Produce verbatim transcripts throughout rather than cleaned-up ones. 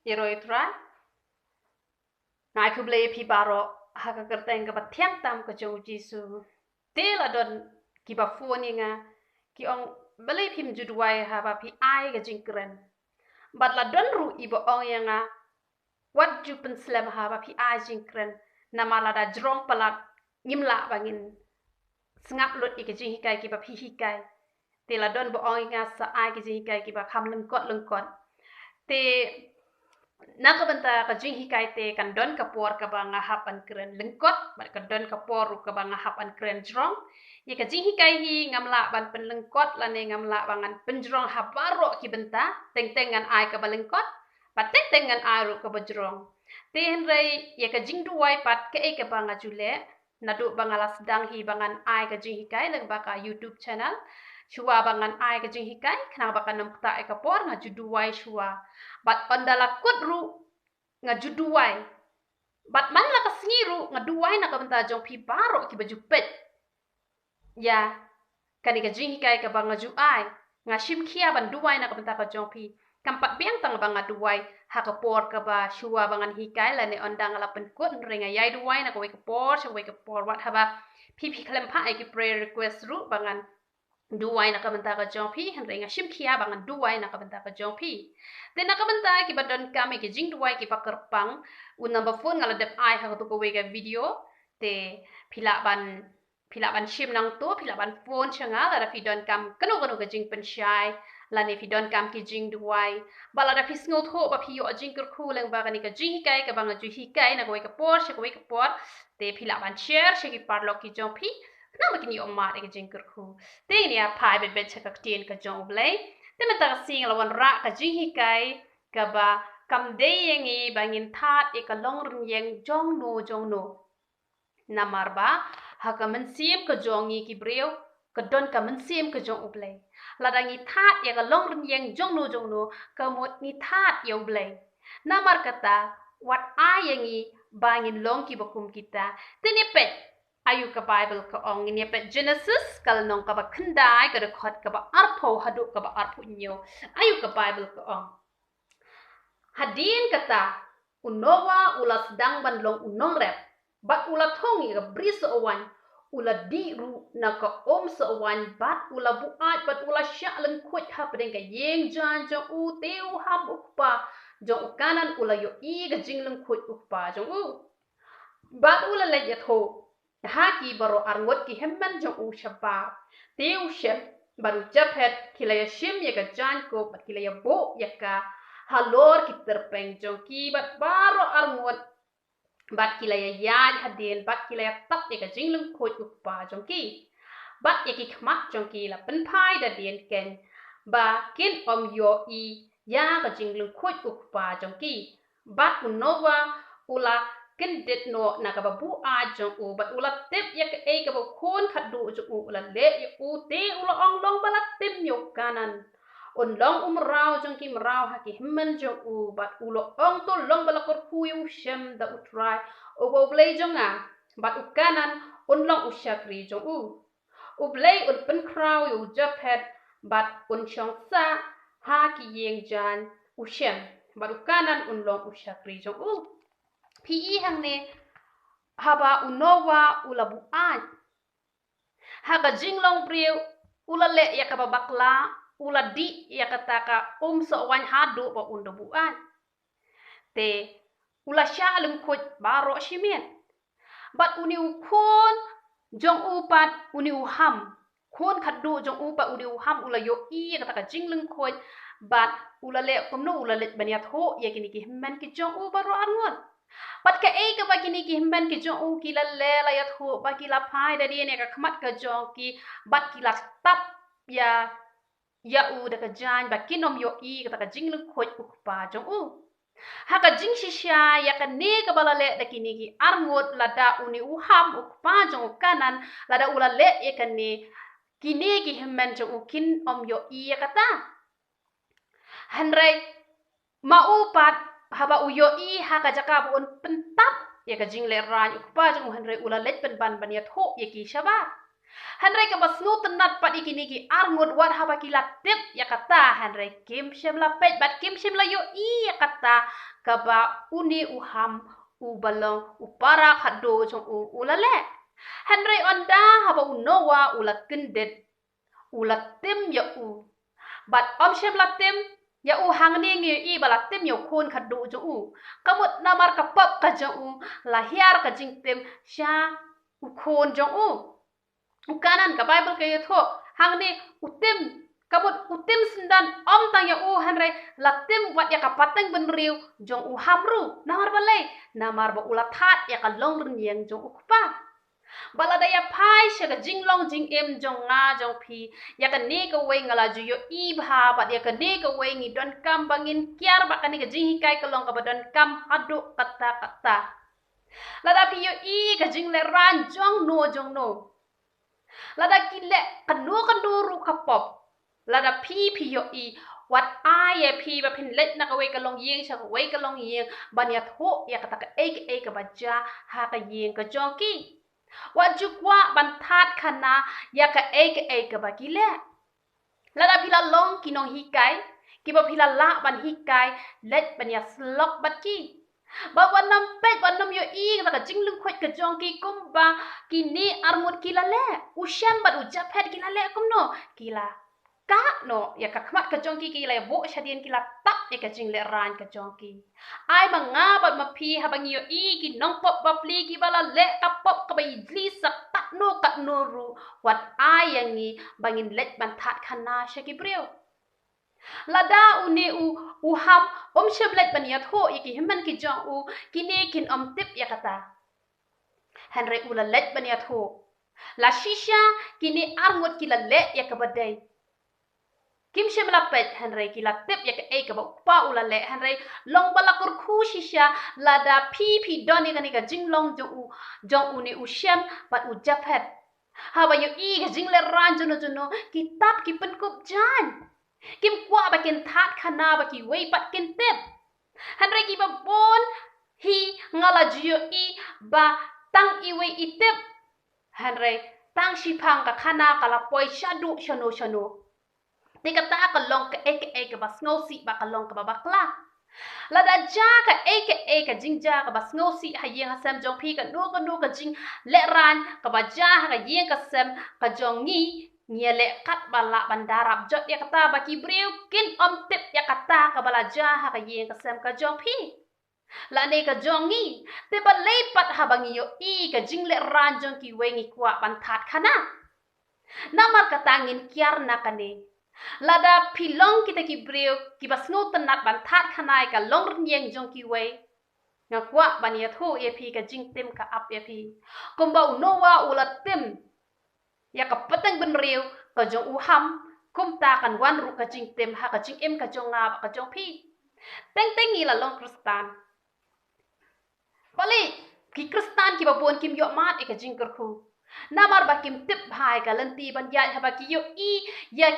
Ïaroh ïa u Trai. Nga ai khublei ïa phi baroh ha ka kyrteng kaba thiang tam ka jong u Jisu. Te la don kiba phone ïa nga, ki ong, balei phim ju duwai haba phi ai ka jingkren? Bad la don ruh iba ong ïa nga, wat ju pynslem haba phi ai jingkren, namar lada jrong palat ngim lah ba ngin sngap lut ïa ka jinghikai kiba phi hikai. Te la don ba ong ïa nga sa ai ka jinghikai kiba kham lyngkot lyngkot. Te na ka bynta ka jinghikai te kan don ka por kaba nga hap ban kren lyngkot, bad kan don ka por ruh kaba nga hap ban kren jrong. Ïa ka jinghikai hi ngam lah ban pynlyngkot lane ngam lah ba ngan pynjrong ha baroh ki bynta, teng teng ngan ai kaba lyngkot, bad teng teng ngan ai ruh kaba jrong. Te hynrei ïa ka jingduwai pat kaei kaba nga ju leh, naduh ba nga la sdang hi ba ngan ai ka jinghikai lyngba ka YouTube channel. Shuwa ba ngan ai ka jinghikai, khnang ba kan ym ktah ïa ka por, nga ju duwai shuwa. Bad ynda la kut ruh nga ju duwai. Bad man la ka sngi ruh nga duwai na ka bynta jong phi baroh kiba ju peit ïa kane ka jinghikai kaba nga ju ai. Nga shim khia ban duwai na ka bynta ka jong phi. Kam pat biang tang ba nga duwai ha ka por kaba shuwa ba ngan hikai lane ynda nga la pynkut, hynrei nga ïai duwai na kawei ka por sha kawei ka por, wat haba phi phi khlem phah ïa ki prayer request ruh ba ngan duwai na ka bynta ka jong phi, hynrei nga shim khia ba ngan duwai na ka bynta ka jong phi. Te na ka bynta kiba donkam ïa ki jingduwai kiba kyrpang, u number phone nga la dep ai ha kato kawei ka video. Te phi lah ban phi lah ban shim nangto, phi lah ban phone sha nga lada phi donkam kano kano ka jingpynshai lane phi donkam ki jingduwai. Bad lada phi sngewthuh ba phi ïoh jingkyrkhu lyngba kane ka jinghikai kaba nga ju hikai na kawei ka por sha kawei ka por, te phi lah ban share sha ki paralok ki jong phi, khnang ba kin ïoh mad ïa ka jingkyrkhu. Te ngin ïa phai beit beit sha ka ktien ka jong U Blei. Te mynta ka sngi nga la wanrah ka jinghikai kaba kam dei ïa ngi ba ngin thad ïa ka longrynïeng jongno jongno. Namar ba ha ka mynsiem ka jong ngi ki briew ka don ka mynsiem ka jong U Blei. Lada ngi thad ïa ka longrynïeng jongno jongno, ka mut ngi thad ïa U Blei. Namar kata, wat ai ïa ngi ba ngin long kiba kum kita. Te ngin ïa peit aïu ka Baibl ka ong. Ngin ïa peit Jenesis ka lynnong kaba khyndai, ka dkhot kaba arphew haduh kaba arphew hynñiew. Aïu ka Baibl ka ong. Hadien kata, u Noah u la sdang ban long u nongrep, bad u la thung ïa ka bri sohwaiñ, u la dih ruh na ka um sohwaiñ, bad u la buaid, bad u la shah lyngkhuid hapdeng ka ïing jaiñ jong u. Te u Ham u kpa jong u Kanaan u la ïohi ka jinglyngkhuid u kpa jong u, bad u la leit ïathuh ha ki baroh arngut ki hynmen jong u shabar. Te u Shem bad u Japhet ki la ïashim ïa ka jaiñkup bad ki la ïabuh ïa ka halor ki tyrpeng jong ki bad baroh arngut, bad ki la ïaïaid hadien, bad ki la ïatap ïa ka jinglyngkhuid u kpa jong ki. Bad ïa ki khmat jong ki la pynphai da dien keiñ, ba kin ym ïohi ïa ka jinglyngkhuid u kpa jong ki. Bad u Noah u la kyndit noh na kaba buaid jong u, bad u la tip ïa kaei kaba u khun khatduh jong u u la leh ïa u. Te u la ong, long ba la tim ïa u Kanaan un long u mraw jong ki mraw ha ki hynmen jong u. Bad u la ong, to long ba la kyrkhu ïa u Shem da U Trai uba U Blei jong nga, bad u Kanaan un long u shakri jong u. U Blei un pynkhraw ïa u Japhet bad un shong sah ha ki ïing jaiñ u Shem, bad u Kanaan un long u shakri jong u. Phi i hangne, haba u Noah u la buaid, ha ka jinglong briew u la leh ïa kaba bakla, u la dih ïa kata ka um sohwaiñ haduh ba un da buaid. Te u la shah lyngkhuid baroh shi miet. Bad une u khun jong u pat, une u Ham, khun khatduh jong u pat, une u Ham u la ïohi ïa kata ka jinglyngkhuid, bad u la leh kumno? U la leit ban ïathuh ïa kine ki hynmen ki jong u baroh arngut. Bad kaei kaba kine ki hynmen ki jong u ki la leh, la ïathuh ba ki la phai da dien ïa ka khmat ka jong ki, bad ki la tap ïa ïa u da ka jaiñ ba kin ym ïohi kata ka jinglyngkhuid u kpa jong u. Ha ka jingshisha ïa kane kaba la leh da kine ki arngut, lada une u Ham u kpa jong u Kanaan, lada u la leh ïa kane, kine ki hynmen jong u kin ym ïohi ïa kata. Hynrei ma u pat, haba u ïohi ha ka jaka ba un pyntap ïa ka jinglehraiñ u kpa jong u, hynrei u la leit pynban ban ïathuh ïa ki shabar. Hynrei kaba sngewtynnat pat ïa kine ki arngut, wat haba ki la tip ïa kata, hynrei kim shym la peit bad kim shym la ïohi ïa kata kaba une u Ham, uba long u para khadduh jong u, u la leh. Hynrei ynda haba u Noah u la kyndit, u la tim ïa u. Bad ym shym la tim ïa u hangne, ngi ïohi ba la tim ïa u khun khadduh jong u. Ka mut namar ka pop ka jong u, la hiar ka jingtim sha u khun jong u. U Kanan, ka Baibl ka ïathuh hangne, u tim, ka mut u tim syndon ym tang ïa u, hynrei la tim wat ïa ka pateng bynriew jong u Ham ruh. Namar balei? Namar ba u la thad ïa ka longrynïeng jong u kpa. Ba lada ïa phai sha ka jinglong jingim jong nga jong phi, ïa kane kawei nga la ju ïohi bha, bad ïa kane kawei ngi donkam ba ngin kiar, ba kane ka jinghikai ka long kaba donkam haduh katta katta. Lada phi ïohi ka jinglehraiñ jong no jong no, lada ki leh kano kano ruh ka pop, lada phi, phi ïohi, wat ai ïa phi ba phin leit na kawei ka longïing sha kawei ka longïing ban ïathuh ïa kata kaei kaei kaba jia ha ka ïing ka jong ki. Wat ju kwah ban thad khana ïa kaei kaei kaba ki leh. Lada phi la long ki nonghikai, kiba phi la lah ban hikai, leit ban ïasyllok bad ki. Ba wat nym peit, wat nym ïohi ïa ka jinglyngkhuid ka jong ki kumba kine arngut ki la leh. U Shem bad u Japhet ki la leh kumno? Ki la kah noh ïa ka khmat ka jong ki, ki la ïabuh shadien, ki la tap ïa ka jinglehraiñ ka jong ki. Ai ma nga bad ma phi, haba ngi ïohi ki nongpop bapli kiba la leh ka pop kaba ïeid sa katno katno ruh, wat ai ïa ngi ba ngin leit ban thad khana sha ki briew. Lada une u, u Ham um shym leit ban ïathuh ïa ki hynmen ki jong u, kine kin ym tip ïa kata. Hynrei u la leit ban ïathuh. La shisha kine arngut ki la leh ïa kaba dei. Kim shym la peit, hynrei ki la tip ïa kaei kaba u kpa u la leh, hynrei long ba la kyrkhu shisha lada phi, phi don ïa kane ka jinglong jong u, jong une u Shem bad u Japhet. Haba ïohi ka jinglehraiñ jong no jong no, ki tap, ki pynkup jaiñ. Kim kwah ba kin thad khana ba kiwei pat kin tip. Hynrei kiba bun hi nga la ju ïohi ba tang iwei i tip. Hynrei tang shiphang ka khana ka la poi shaduh shano shano. Te kata ka long kaei kaei kaba sngewsih bad ka long kaba bakla. Lada jia kaei kaei ka jingjia kaba sngewsih ha ïing ha sem jong phi, kano kano ka jinglehraiñ kaba jia ha ka ïing ka sem ka jong ngi, ngi ïaleh katba lah ban da rap jot ïa kata ba ki briew kin ym tip ïa kata kaba la jia ha ka ïing ka sem ka jong phi lane ka jong ngi. Te balei pat haba ngi ïohi ka jinglehraiñ jong kiwei ngi kwah ban thad khana? Namar kata ngin kiar na kane. Lada phi long kita ki briew kiba sngewtynnat ban thad khana ïa ka longrynïeng jong kiwei, nga kwah ban ïathuh ïa phi ka jingtim ka ap ïa phi. Kumba u Noah u la tim ïa ka pateng bynriew ka jong u Ham, kumta kan wan ruh ka jingtim ha ka jingim ka jong nga bad ka jong phi. Teng teng ngi la long Khristan. Balei ki Khristan kiba bun kim ïoh mad ïa ka jingkyrkhu? Namar ba kim tip bha ïa ka lynti ban ïaid, haba ki ïohi ïa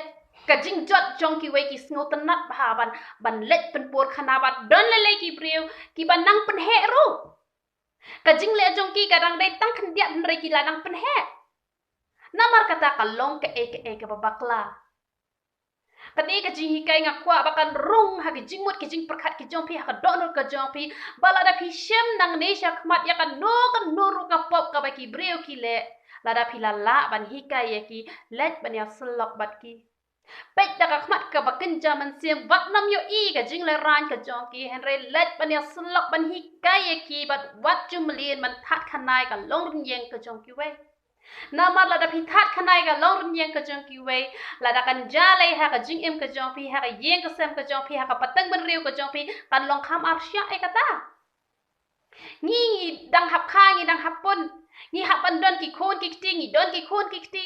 ka jingjot jong kiwei ki sngewtynnat bha ban, ban leit pynpur khana, bad don lei lei ki briew kiba nang pynheh ruh. Ka jingleh jong ki ka dang dei tang khyndiat hynrei ki la nang pynheh. Namar kata ka long kaei kaei kaba bakla. Kane ka jinghikai nga kwah ba kan rung ha ki jingmut ki jingpyrkhat ki jong phi, ha ka dohnud ka jong phi, ba lada phi shem nangne sha khmat ïa kano kano ruh ka pop kaba ki briew ki leh, lada phi la lah ban hikai ïa ki, leit ban ïasyllok bad ki. Peit da ka khmat kaba kynja mynsiem, wat nym ïohi ka jinglehraiñ ka jong ki, hynrei leit ban ïasyllok ban hikai ïa ki, bad wat ju mlien ban thad khana ïa ka longrynïeng ka jong kiwei. Namar lada phi thad khana ïa ka longrynïeng ka jong kiwei, lada kan jia lei ha ka jingim ka jong phi, ha ka ïing ka sem ka jong phi, ha ka pateng bynriew ka jong phi, kan long kham arshah ïa kata. Ngi, ngi dang hap kha, ngi dang hap pun, ngi hap ban don ki khun ki kti, ngi don ki khun ki kti.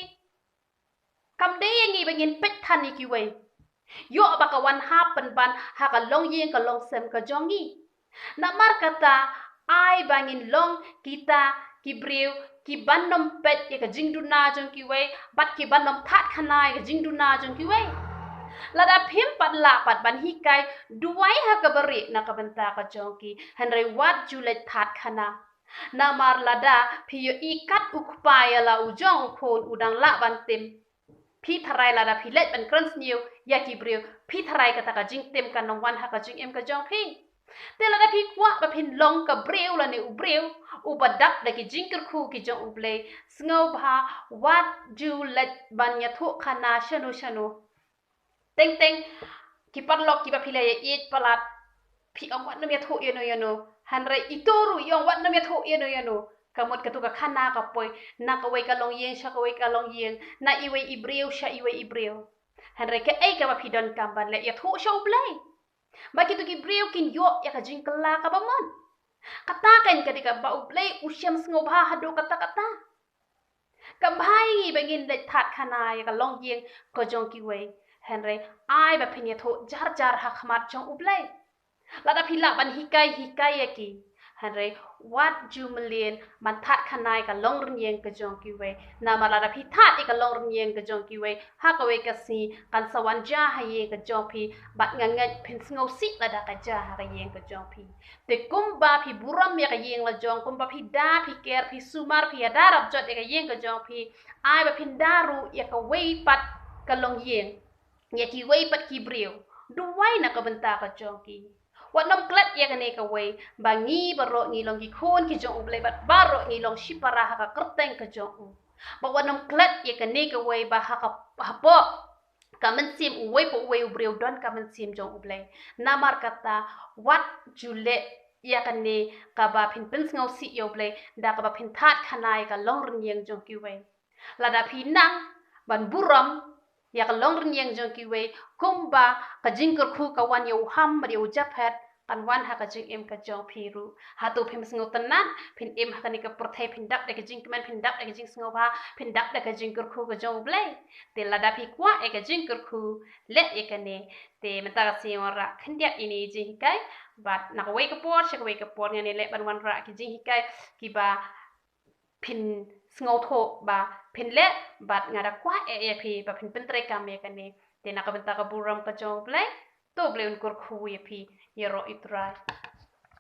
Kam dei ïa ngi ba ngin peit than ïa kiwei. Ïoh ba ka wan hap pynban ha ka longïing ka longsem ka jong ngi. Namar kata, ai ba ngin long kita ki briew kiban nym peit ïa ka jingduna jong kiwei, bad kiban nym thad khana ïa ka jingduna jong kiwei. Lada phim pat lah pat ban hikai, duwai ha kaba rieh na ka bynta ka jong ki, hynrei wat ju leit thad khana. Namar lada phi ïohi kat u kpa ïa la u jong u khun u dang lah ban tim, phi tharai lada phi leit ban kren sniew ïa ki briew, phi tharai kata ka jingtim kan nang wan ha ka jingim ka jong phi. Te lada phi kwah ba phin long ka briew lane u briew uba dap da ki jingkyrkhu ki jong U Blei, sngewbha wat ju leit ban ïathuh khana shano shano. Teng teng ki paralok kiba phi la ïa ïeit palat, phi ong wat nym ïathuh ïano ïano. Hynrei ito ruh i ong wat nym ïathuh ïano ïano. Ka mut katu ka khana ka poi na kawei ka longïing sha kawei ka longïing, na iwei i briew sha iwei i briew. Hynrei kaei kaba phi donkam ban leh? Ïathuh sha U Blei, ba kitu ki briew kin ïoh ïa ka jingkylla kaba mon. Kata kan ka dei kaba U Blei u shem sngewbha haduh katta katta. Kam bha ïa ngi ba ngin leit that khana ïa ka longïing ka jong kiwei. Hynrei ai ba phin ïathuh jar jar ha khmat jong U Blei. Lada phi lah ban hikai, hikai ïa ki. Hynrei wat ju mlien ban that khana ïa ka longrynïeng ka jong kiwei. Namar lada phi that ïa ka longrynïeng ka jong kiwei, ha kawei ka sngi kan sa wan jia ha ïing ka jong phi, bad nga ngeit phin sngewsih lada ka jia ha ka ïing ka jong phi. Te kumba phi burom ïa ka ïing la jong, kumba phi da, phi ker, phi sumar, phi ïada rap jot ïa ka ïing ka jong phi, ai ba phin da ruh ïa kawei pat ka longïing, ïa kiwei pat ki briew. Duwai na ka bynta ka jong ki. Wat nym klet ïa kane kawei, ba ngi baroh ngi long ki khun ki jong U Blei, bad baroh ngi long shipara ha ka kyrteng ka jong u. Ba wat nym klet ïa kane kawei, ba ha ka, hapoh ka mynsiem uwei pa uwei u briew don ka mynsiem jong U Blei. Namar kata wat ju leh ïa kane kaba phin pynsngewsih ïa U Blei da kaba phin that khana ïa ka longrynïeng jong kiwei. Lada phi nang ban burom ïa ka longrynïeng jong kiwei, kumba ka jingkyrkhu ka wan ïa u Ham bad ïa u Japhet, kan wan ha ka jingim ka jong phi ruh. Hato phim sngewtynnat, phin im ha kane ka pyrthei phin dap da ka jingkmen, phin dap da ka jingsngewbha, phin dap da ka jingkyrkhu ka jong U Blei? Te lada phi kwah ïa ka jingkyrkhu, leh ïa kane. Te mynta ka sngi wanrah khyndiat ïa ine i jinghikai, bad na kawei ka por sha kawei ka por ngan ïaleh ban wanrah ki jinghikai kiba phin sngewthuh ba phin leh, bad nga da kwah eh ïa phi ba phin pyntreikam ïa kane. Te na ka bynta ka burom ka jong U Blei, to U Blei un kyrkhu ïa phi, ïaroh ïa U Trai.